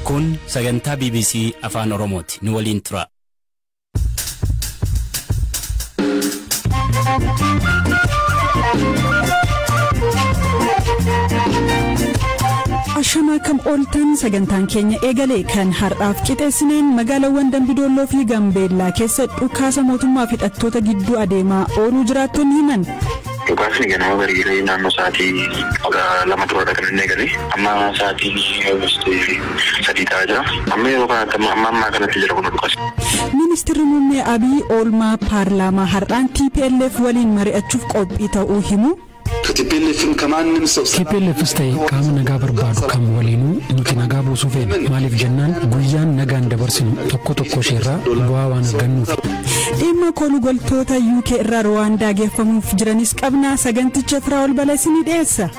Kun sagantaa BBC Afaan Oromooti. Nu waliin tura. Ashamaa kam ooltan sagantaan keenya eegale kan har'aaf qixeessineen magaalaawwan Dambidolloo fi Gambeellaa keessa dhukaasa mootummaa fi hidhattoota gidduu adeemaa ooluu jiraattonni himan. Dhukaasni ganama bari'ee naannoo sa'aatii 12 duradha kan inni eegale. Amma sa'aatiin 3 ta'aa jira. Amma yeroo kanatti amma ammaa kanatti jira kun dhukaasni. Ministeerri muummee Abiy oolmaa paarlaamaa har'aan TPLF waliin mari'achuuf qophii ta'uu himu. TPLFs ta'e qaama nagaa barbaadu kam waliinuu nuti nagaa buusuu feena. Maaliif jennaan guyyaan nagaan dabarsinu tokko tokko isheerraa bu'aa waan argannuuf. Dhimma koolugaltoota UK irraa Ruwaandaa geeffamuuf jiranis qabna. Saganticha Firaa'ol Balaa ni dhiyeessa.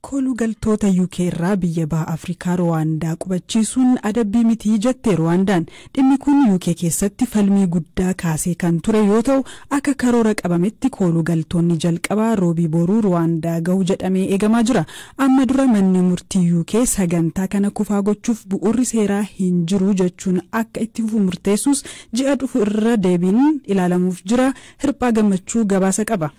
Koolugaltoota UK irraa biyya baha Afrikaa Ruwaandaa qubachiisuun adabbii miti jette Ruwaandaan. Dhimmi kun UK keessatti falmii guddaa kaasee kan ture yoo ta'u, akka karoora qabametti koolugaltoonni jalqabaa roobii boruu Ruwaandaa gahu jedhamee eegamaa jira. Amma dura manni murtii UK sagantaa kana kufaa gochuuf bu'uurri seeraa hin jiru jechuun akka itti fufu murteessus ji'a dhufu irra deebiin ilaalamuuf jira. Hirphaa Gammachuu gabaasa qaba.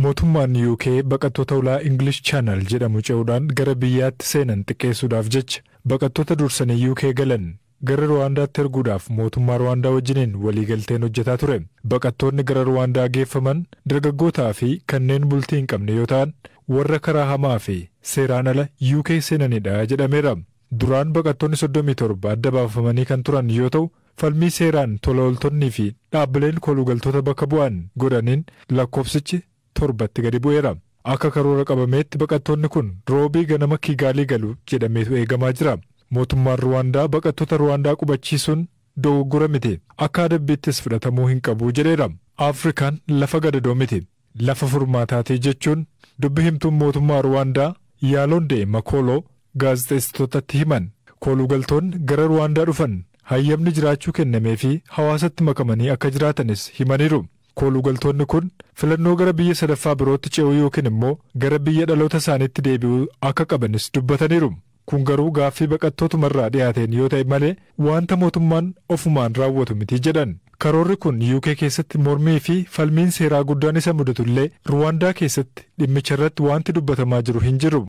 Mootummaan UK baqattoota ulaa English Channel jedhamu ce'uudhaan gara biyyaatti seenan xiqqeessuudhaaf jecha baqattoota dursanii UK galan gara Ruwaandaatti erguudhaaf mootummaa Ruwaandaa wajjiniin waliigalteen hojjetaa ture. Baqattoonni gara Ruwaandaa geeffaman dargaggootaa fi kanneen bultii hin qabne yoo ta'an, warra karaa hamaa fi seeraan ala UK seenanidha jedhameera. Duraan baqattoonni 37 adda baafamanii kan turan yoo ta'u, falmii seeraan tola ooltonnii fi dhaabbileen koolugaltoota bakka bu'an godhaniin lakkoofsichi 7tti gadi bu'eera. Akka karoora qabameetti baqattoonni kun roobii ganama Kiigaalii galu jedhameetu eegamaa jira. Mootummaan Ruwaandaa baqattoota Ruwaandaa qubachiisuun dogoggora miti. Akka adabbiittis fudhatamuu hin qabu jedheera. Afrikaan lafa gadadoo miti. Lafa furmaataati jechuun dubbi himtuun mootummaa Ruwaandaa Yaaloondee Makooloo gaazexeessitootatti himan. Koolugaltoonni gara Ruwaandaa dhufan hayyamni jiraachuu kennamee fi hawaasatti makamanii akka jiraatanis himaniiru. Koolugaltoonni kun filannoo gara biyya sadaffaa birootti ce'uu yookiin immoo gara biyya dhaloota isaaniitti deebi'uu akka qabanis dubbataniiru. Kun garuu gaaffii baqattootumarraa dhiyaateen yoo ta'e malee wanta mootummaan ofumaan raawwatu miti jedhan. Karoorri kun UK keessatti mormii fi falmiin seeraa guddaan isa mudatullee Ruwaandaa keessatti dhimmicha irratti wanti dubbatamaa jiru hin jiru.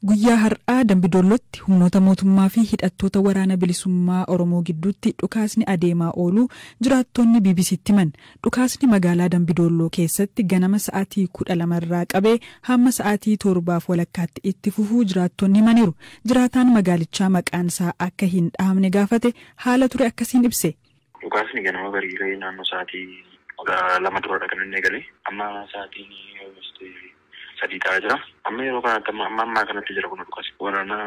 Guyyaa har'aa Dambidollootti humnoota mootummaa fi hidhattoota waraana bilisummaa Oromoo gidduutti dhukaasni adeemaa ooluu jiraattonni BBCtti himan. Dhukaasni magaalaa Dambidolloo keessatti ganama sa'aatii 12 irraa qabee hamma sa'aatii 7:30tti itti fufuu jiraattonni himaniiru. Jiraataan magaalichaa maqaan isaa akka hin dhahamne gaafate haala ture akkasiin ibse. Dhukaasni ganama bari'ee naannoo sa'aatii 12 duradha kan inni eegale. Amma sa'aatiin 3 ta'aa jira. Amma yeroo kanatti amma ammaa kanatti jira kun dhukaasni. Waraana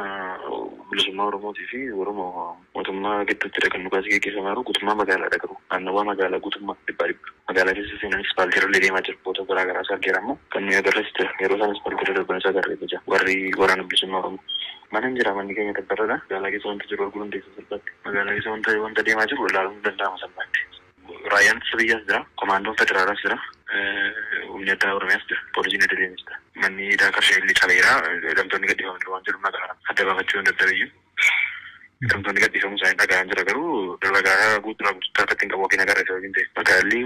bilisummaa Oromootii fi Oromoo mootummaa gidduuttidha kan dhukaasni gaggeeffamaa jiru. Guutummaa magaalaadha garuu. Naannawaa magaalaa guutummaa 100%. Magaalaa keessa seenanis ispaaltiirra illee deemaa jiru. Boota garaa garaas argeera ammoo kan nuyi agarres jira. Yeroo isaan ispaaltiirra darbanis agarree jira. Warri waraana bilisummaa Oromoo. Mana hin jira, manni keenya tabbarradha. Magaalaa keessa wanta jiru arguu dandeessa salphaatti. Magaalaa keessa wanta deemaa jiru ilaaluun ni danda'ama salphaatti. Raayyaan ittisa biyyaas jira. Komaandoon federaalaas jira. Humni addaa Oromiyaas jira. Poolisiin idileenis jira. Manni hidhaa qarshee illee cabeera. Hidhamtoonni gadhiifamanii waan jedhu nagaa adda baafachuu hin dadhabiyyuu. Hidhamtoonni gadhiifamuu isaanii dhaga'an jira garuu ragaa guutuudhaa guutuutti harkatti hin qabu yookiin agarra sababiin ta'e. Magaalli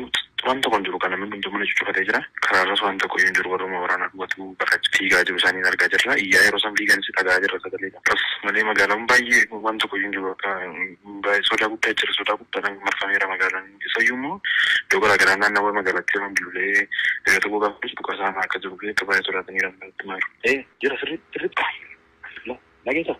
waan tokko hin jiru kan namni hundumtuu mana cufatee jira. Karaarras waan tokko hin jiru warra waraanaa duwwaatu bakka fiigaa jiru isaanii argaa jirra. Iyyaa yeroo isaan fiiganis dhaga'aa jirra sagaleedha. As malee magaalaan baay'ee waan tokko hin jiru akka sodaa guddaa jira, sodaa guddaadhaan marfameera magaalaan. Isayyuu immoo iddoo garaa garaa naannawaa magaalaatti yeroo bilbilee yeroo tokko gaafa dhuka isaan akka jiru fi akka baay'ee sodaataniiran natti maaru. Jira sirriitti sirriitti. Dhageessa.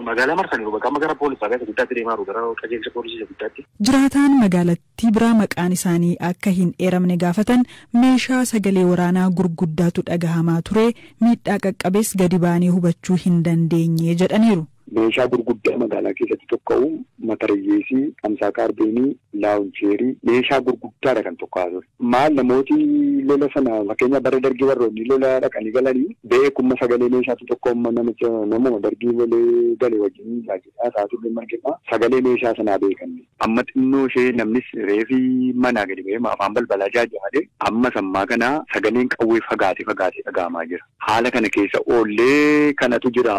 Magaalaa marsaniiru bakka amma gara poolisaa gara guddaatti deemaa jiru gara qajeelcha poolisii guddaatti. Jiraataan magaalattii biraa maqaan isaanii akka hin eeramne gaafatan meeshaa sagalee waraanaa gurguddaatu dhagahamaa ture, miidhaa qaqqabees gadi baanee hubachuu hin dandeenye jedhaniiru. Meeshaa gurguddaa magaalaa keessatti tokko'u Matarayyeesii, Hamsaa Kaarbeenii, Laawuncheerii meeshaa gurguddaadha kan tokko ture. Maal namooti lola sana fakkeenya bara dargii warroonni lola dhaqanii galanii beekuma sagalee meeshaatu tokko amma namicha namuma dargii lolee gale wajjin gaazexaa isaa turre margina sagalee meeshaa sanaa beekanne. Amma xinnoo ishee namnis reefii manaa gadi ba'ee afaan balbalaa jaajjaadhe amma sammaa kana sagaleen qawwee fagaatee fagaatee dhaga'amaa jira. Haala kana keessa oollee kanatu jira.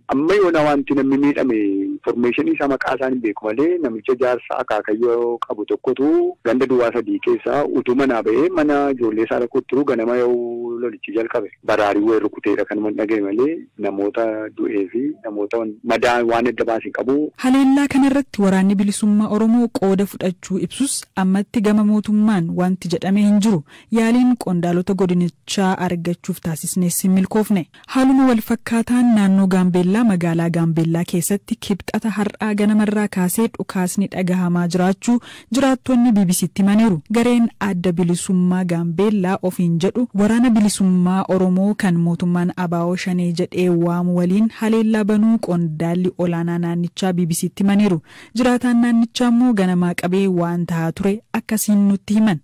Amma yoona wanti namni miidhame informeeshinii isaa maqaa isaan hin beeku malee namicha jaarsa akaakayyoo qabu tokkotu ganda duwwaa 3 keessaa utuu manaa ba'ee mana ijoollee isaa rakkotti turu ganama yoo lolichi jalqabe baraarii wayii rukuteedha kan man dhagaye malee namoota du'ee fi namoota madaa waan adda baasii qabu. Haleellaa kanarratti waraanni bilisummaa Oromoo qooda fudhachuu ibsus ammatti gama mootummaan wanti jedhamee hin jiru. Yaaliin qondaalota godinichaa argachuuf taasisnes hin milkoofne. Haaluma wal fakkaataan naannoo Gaambeellaa magaalaa Gaambeellaa keessatti kibxata har'aa ganamarraa kaasee dhukaasni dhagahamaa jiraachuu jiraattonni BBCtti himaniiru. Gareen adda bilisummaa Gaambeellaa ofiin jedhu waraana bilisummaa Oromoo kan mootummaan ABO Shanee jedhee waamu waliin haleellaa banuu qondaalli olaanaa naannichaa BBCtti himaniiru. Jiraataan naannichaa immoo ganamaa qabee waan tahaa ture akkasiin nutti himan.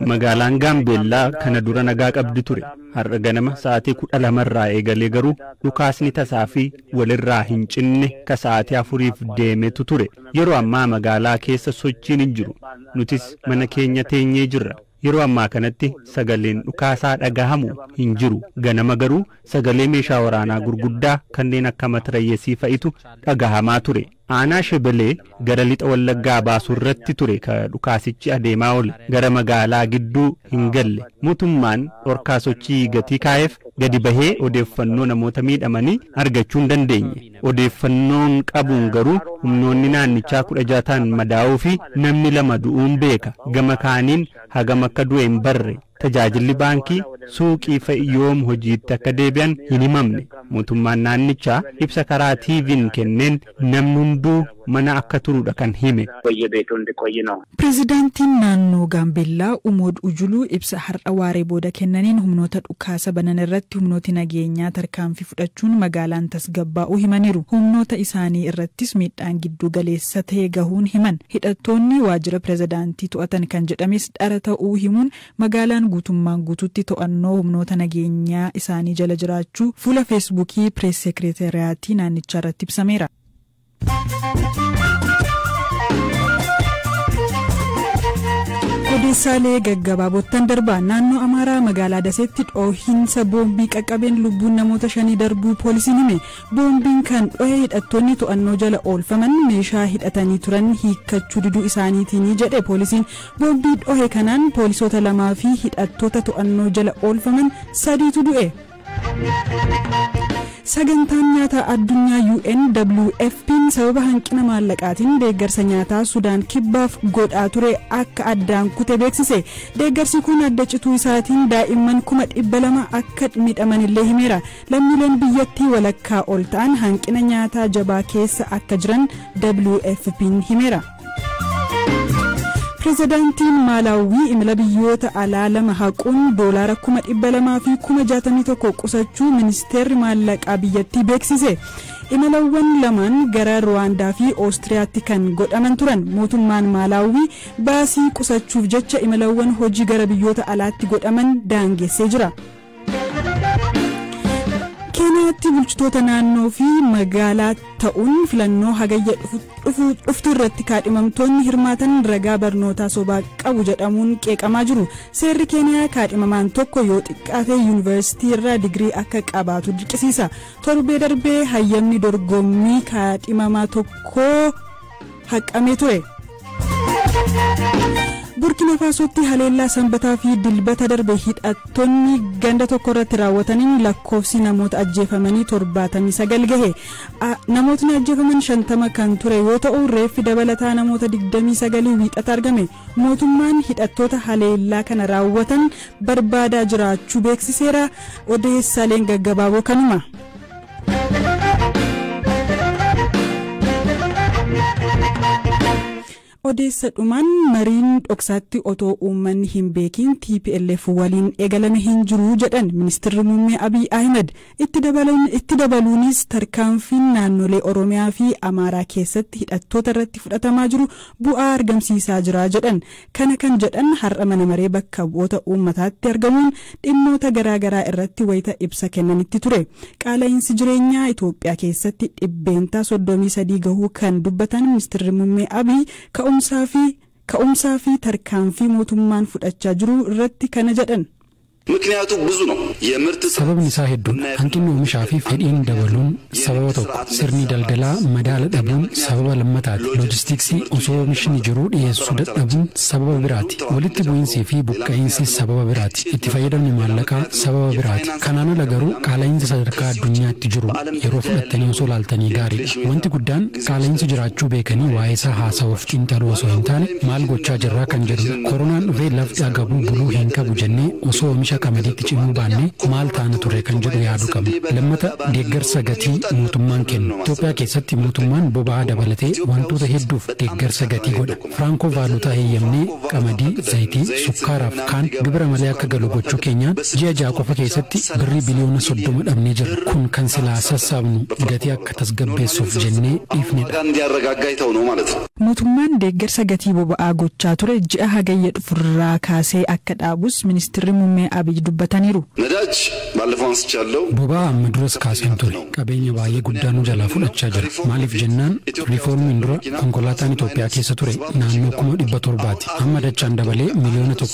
Magaalaan Gaambeellaa kana dura nagaa qabdi ture. Har'a ganama sa'aatii 12 irraa eegalee garuu dhukaasni tasaa fi walirraa hin cinne ka sa'aatii 4 deemetu ture. Yeroo ammaa magaalaa keessa sochiin hin jiru. Nutis mana keenya teenyee jirra. Yeroo ammaa kanatti sagaleen dhukaasaa dhagahamu hin jiru. Ganama garuu sagalee meeshaa waraanaa gurguddaa kanneen akka matarayyeesii fa'itu dhagahamaa ture. Aanaa Shebelee gara lixa Wallaggaa baasuu irratti ture ka dhukaasichi adeemaa oole. Gara magaalaa gidduu hin galle. Mootummaan dhorkaa sochii gatii kaa'eef gadi bahee odeeffannoo namoota miidhamanii argachuu hin dandeenye. Odeeffannoon qabuun garuu humnoonni naannichaa 16 ta'an madaa'uu fi namni 2 du'uun beeka. Gama kaaniin hagam akka du'e hin barre. Tajaajilli baankii suuqii fa'i yoom hojiitti akka deebi'an hin himamne. Mootummaan naannichaa ibsa karaa TV'n kenneen namni hunduu mana akka turudha kan hime. Pireezidaantiin naannoo Gaambeellaa Umood Ujuluu ibsa har'a waaree booda kennaniin humnoota dhukaasa banan irratti humnooti nageenyaa tarkaanfii fudhachuun magaalaan tasgabbaa'uu himaniiru. Humnoota isaanii irrattis miidhaan gidduu galeessa ta'e gahuun himan. Hidhattoonni waajjira pireezidaantii to'atan kan jedhames dhara ta'uu himuun magaalaan guutummaan guutuutti to'annoo humnoota nageenyaa isaanii jala jiraachuu fuula feesbuukii pirees seekreeteriyaatii naannichaa irratti ibsameera. Odeessaalee gaggabaabottan darbaa naannoo Amaaraa magaalaa Daseetti dhoohinsa boombii qaqqabeen lubbuun namoota 5 darbuu poolisiin hime. Boombiin kan dhohe hidhattoonni to'annoo jala oolfaman meeshaa hidhatanii turan hiikkachuu diduu isaaniitiin jedhe poolisiin. Boombii dhohe kanaan poolisoota 2 fi hidhattoota to'annoo jala oolfaman 3tu du'e. Sagantaan nyaataa addunyaa UNWFP'n sababa hanqina maallaqaatiin deeggarsa nyaataa Sudaan kibbaaf godhaa ture akka addaan kute beeksise. Deeggarsi kun adda cituu isaatiin daa'imman 200,000 akka miidhaman illee himeera. Lammiileen biyyattii walakkaa ol ta'an hanqina nyaataa jabaa keessa akka jiran WFP'n himeera. Pireezidaantiin Maalaawii imala biyyoota alaa 2 haquun doolaara 261,000 qusachuu ministeerri maallaqaa biyyattii beeksise. Imalawwan lamaan gara Ruwaandaa fi Oostiriyaatti kan godhaman turan. Mootummaan Maalaawii baasii qusachuuf jecha imalawwan hojii gara biyyoota alaatti godhaman daangessee jira. Keeniyaatti bulchitoota naannoo fi magaalaa ta'uun filannoo hagayya dhuftu irratti kaadhimamtoonni hirmaatan ragaa barnootaa sobaa qabu jedhamuun qeeqamaa jiru. Seerri Keeniyaa kaadhimamaan tokko yoo xiqqaate yuunivarsiitii irraa digirii akka qabaatu dirqisiisa. Torbee darbee hayyamni dorgommii kaadhimamaa tokkoo haqamee ture. Burkina Faasootti haleellaa sanbataa fi dilbata darbe hidhattoonni ganda tokko irratti raawwataniin lakkoofsi namoota ajjeefamanii 79 gahe. Namootni ajjeefaman 50 kan ture yoo ta'u reeffi dabalataa namoota 29 wiixata argame. Mootummaan hidhattoota haleellaa kana raawwatan barbaadaa jiraachuu beeksiseera. Odeessaaleen gaggabaaboo kanuma. Odeessa dhumaan, mariin dhoksaatti otoo uummanni hin beekin TPLF waliin eegalame hin jiru jedhan ministeerri muummee Abiy Ahmed. Itti dabaluunis tarkaanfiin naannolee Oromiyaa fi Amaaraa keessatti hidhattoota irratti fudhatamaa jiru bu'aa argamsiisaa jira jedhan. Kana kan jedhan har'a mana maree bakka bu'oota uummataatti argamuun dhimmoota garaagaraa irratti wayita ibsa kennanitti ture. Qaala'iinsi jireenyaa Itoophiyaa keessatti 33% gahuu kan dubbatan ministeerri muummee Abiy ka'umsaa fi tarkaanfii mootummaan fudhachaa jiru irratti kana jedhan. ምክንያቱ ብዙ ነው። የምርት Sababni isaa hedduudha. Hanqinni oomishaa fi fedhiin dabaluun sababa tokko. Sirni daldalaa madaala dhabuun sababa lammataati. Loojistiksii osoo oomishni jiruu dhiyeessuu dadhabuun sababa biraati. Walitti bu'iinsii fi buqqa'iinsi sababa biraati. Itti fayyadamni maallaqaa sababa biraati. Kanaan ala garuu qaala'iinsa sadarkaa addunyaatti jiru yeroo fudhattanii osoo laaltanii gaariidha. Wanti guddaan qaala'iinsi jiraachuu beekanii waa'ee isaa haasa'uuf xiinxaluu osoo hin taane maal gochaa jirraa kan jedhudha. Koronaan dhufee lafti agabuu buluu hin qabu jennee osoo oomisha qamadiitti cimuu baannee maal taana ture kan jedhu yaaduu qabna. Lammata, deeggarsa gatii mootummaan kennu. Itoophiyaa keessatti mootummaan boba'aa dabalatee wantoota hedduuf deeggarsa gatii godha. Firankoo vaalutaa heeyyamnee qamadii, zayitii, sukkaaraaf kaan gibira malee akka galu gochuu keenyaan ji'a 6 qofa keessatti birrii biliyoona 30 dhabnee jirra. Kun kan silaa sassaabnu gatii akka tasgabbeessuuf jennee dhiifnedha. እንዲያረጋጋ የተው ነው ማለት ነው። Mootummaan deeggarsa gatii boba'aa gochaa ture ji'a Hagayya dhufurraa kaasee akka dhaabus ministeerri muummee Abiy dubbataniiru. ነዳጅ ባለፈው አንስቻለሁ። Boba'aa amma duras kaaseen ture. Qabeenya baay'ee guddaa nu jalaa fudhachaa jira. Maaliif jennaan, riiformiin dura konkolaataan Itoophiyaa keessa ture naannoo 700,000ti. Amma dachaan dabalee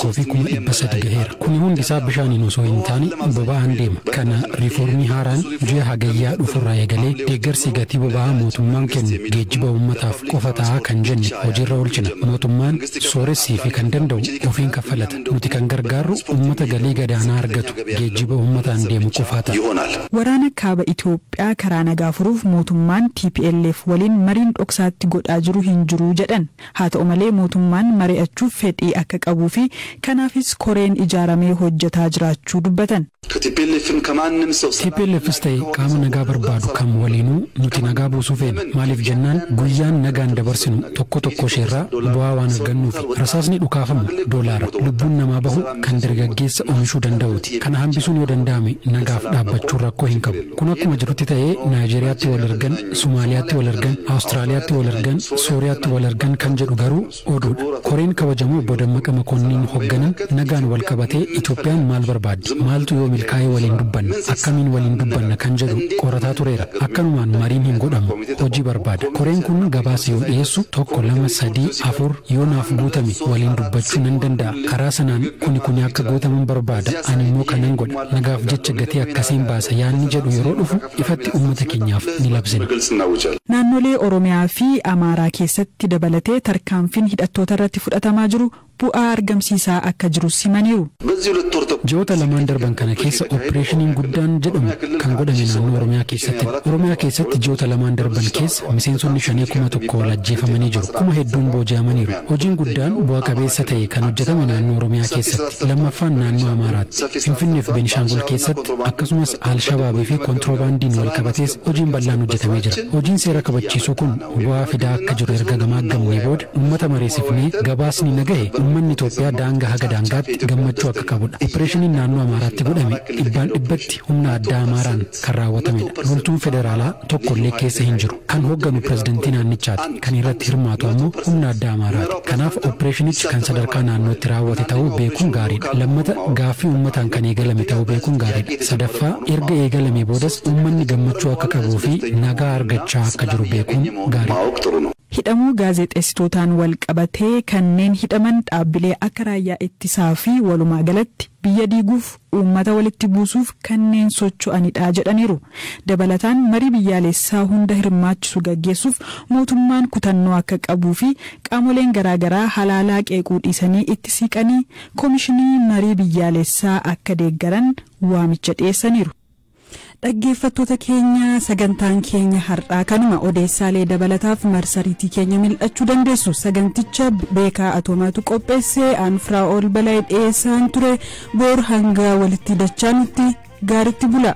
1,300,000 gaheera. Kuni hundi isaa bishaaniin osoo hin taane boba'aan deema. Kana riiformii haaraan ji'a Hagayyaa dhufurraa eegalee deeggarsi gatii boba'aa mootummaan kennu geejjiba uummataaf qofa ta'a kan jenne hojiirra oolchina. Mootummaan sooressii fi kan danda'u ofiin kaffalata. Nuti kan gargaarru uummata galii gadaanaa argatu geejjiba uummataan deemu qofaa ta'a. ይሆናል። Waraana kaaba Itoophiyaa karaa nagaa furuuf mootummaan TPLF waliin mariin dhoksaatti godhaa jiru hin jiru jedhan. Haa ta'u malee, mootummaan mari'achuuf fedhii akka qabuu fi kanaafis koreen ijaaramee hojjetaa jiraachuu dubbatan. ከቲፒኤልኤፍም ከማንም ሰው TPLFs ta'e qaama nagaa barbaadu kam waliinuu nuti nagaa buusuu feena. Maaliif jennaan, guyyaan nagaan dabarsinu tokko tokko isheerraa bu'aa waan argannuuf. Rasaasni dhukaafamu doolaara. Lubbuun namaa bahu kan dargaggeessa oomishuu danda'uuti. Kana hambisuun yoo danda'ame nagaaf dhaabbachuun rakkoo hin qabu. Kun akkuma jirutti ta'ee, Naayijeeriyaatti wal argan, Somaaliyaatti wal argan, Awustiraaliyaatti wal argan, Sooriyaatti wal argan kan jedhu garuu oduudha. Koreen kabajamoo obbo Dammaqa Makonniin hoogganan nagaan wal qabatee Itoophiyaan maal barbaaddi? Maaltu yoo milkaa'ee waliin dubbanna? Akkamiin waliin dubbanna kan jedhu qorataa tureera. Akkanumaan mariin hin godhamu. Hojii barbaada. Koreen kun gabaasa yoo dhiyeessu, tokko, lama, sadii, afur yoo naaf guutame waliin dubbachuu nan danda'a. Karaa sanaan kuni kuni akka guutaman barbaada. Ani immoo kanan godha. Nagaaf jecha gatii akkasiin baasa yaanni jedhu yeroo dhufu ifatti uummata keenyaaf ni labsina. በግልጽ እናውጃለን። Naannolee Oromiyaa fi Amaaraa keessatti dabalatee tarkaanfiin hidhattoota irratti fudhatamaa jiru bu'aa argamsiisaa akka jiru simaniiru. በዚህ 2 ወር ተኩል Ji'oota lamaan darban kana keessa opereeshiniin guddaan jedhamu kan godhame naannoo Oromiyaa keessatti. Oromiyaa keessatti ji'oota lamaan darban keessa miseensonni shanee 1000 ol ajjeefamanii jiru. Kuma hedduun booji'amaniiru. Hojiin guddaan bu'a qabeessa ta'e kan hojjetame naannoo Oromiyaa keessatti. Lammaffaan naannoo Amaaraatti. Finfinnee fi Beenishaangul keessatti, akkasumas Alshabaabii fi kontiroobaandiin wal qabatees hojiin bal'aan hojjetamee jira. Hojiin seera kabachiisuu kun bu'aa fidaa akka jiru erga gamaaggamnee booda uummata mareessifnee gabaasni nagahe uummanni Itoophiyaa daangaa haga daangaatti gammachuu akka qabudha. Opereeshiniin naannoo Amaaraatti godhame dhibbaan dhibbatti humna addaa Amaaraan kan raawwatamedha. Loltuun federaalaa tokkollee keessa hin jiru. Kan hoogganu pirezidantii naannichaati. Kan irratti hirmaatu ammoo humna addaa Amaaraati. Kanaaf opereeshinichi kan sadarkaa naannootti raawwate ta'uu beekuun gaariidha. Lammata, gaaffii uummataan kan eegalame ta'uu beekuun gaariidha. Sadaffaa, erga eegalamee boodas uummanni gammachuu akka qabuu fi nagaa argachaa akka jiru beekuun gaariidha. ማወቅ ጥሩ ነው። Hidhamuu gaazexeessitootaan wal qabatee kanneen hidhaman dhaabbilee akka raayyaa ittisaa fi walumaa galatti biyya diiguuf, uummata walitti buusuuf kanneen socho'anidha jedhaniiru. Dabalataan marii biyyaalessaa hunda hirmaachisu gaggeessuuf mootummaan kutannoo akka qabuu fi qaamoleen garaagaraa halaalaa qeequu dhiisanii itti siqanii koomishinii marii biyyaalessaa akka deeggaran waamicha dhiyeessaniiru. Dhaggeeffattoota keenya, sagantaan keenya har'aa kanuma. Odeessaalee dabalataaf marsariitii keenya mil'achuu dandeessu. Saganticha Beekaa Atoomaatu qopheesse, aan Firaa'ol Balaa dhiyeessaan ture. Boor hanga walitti dachaanitti gaaritti bula.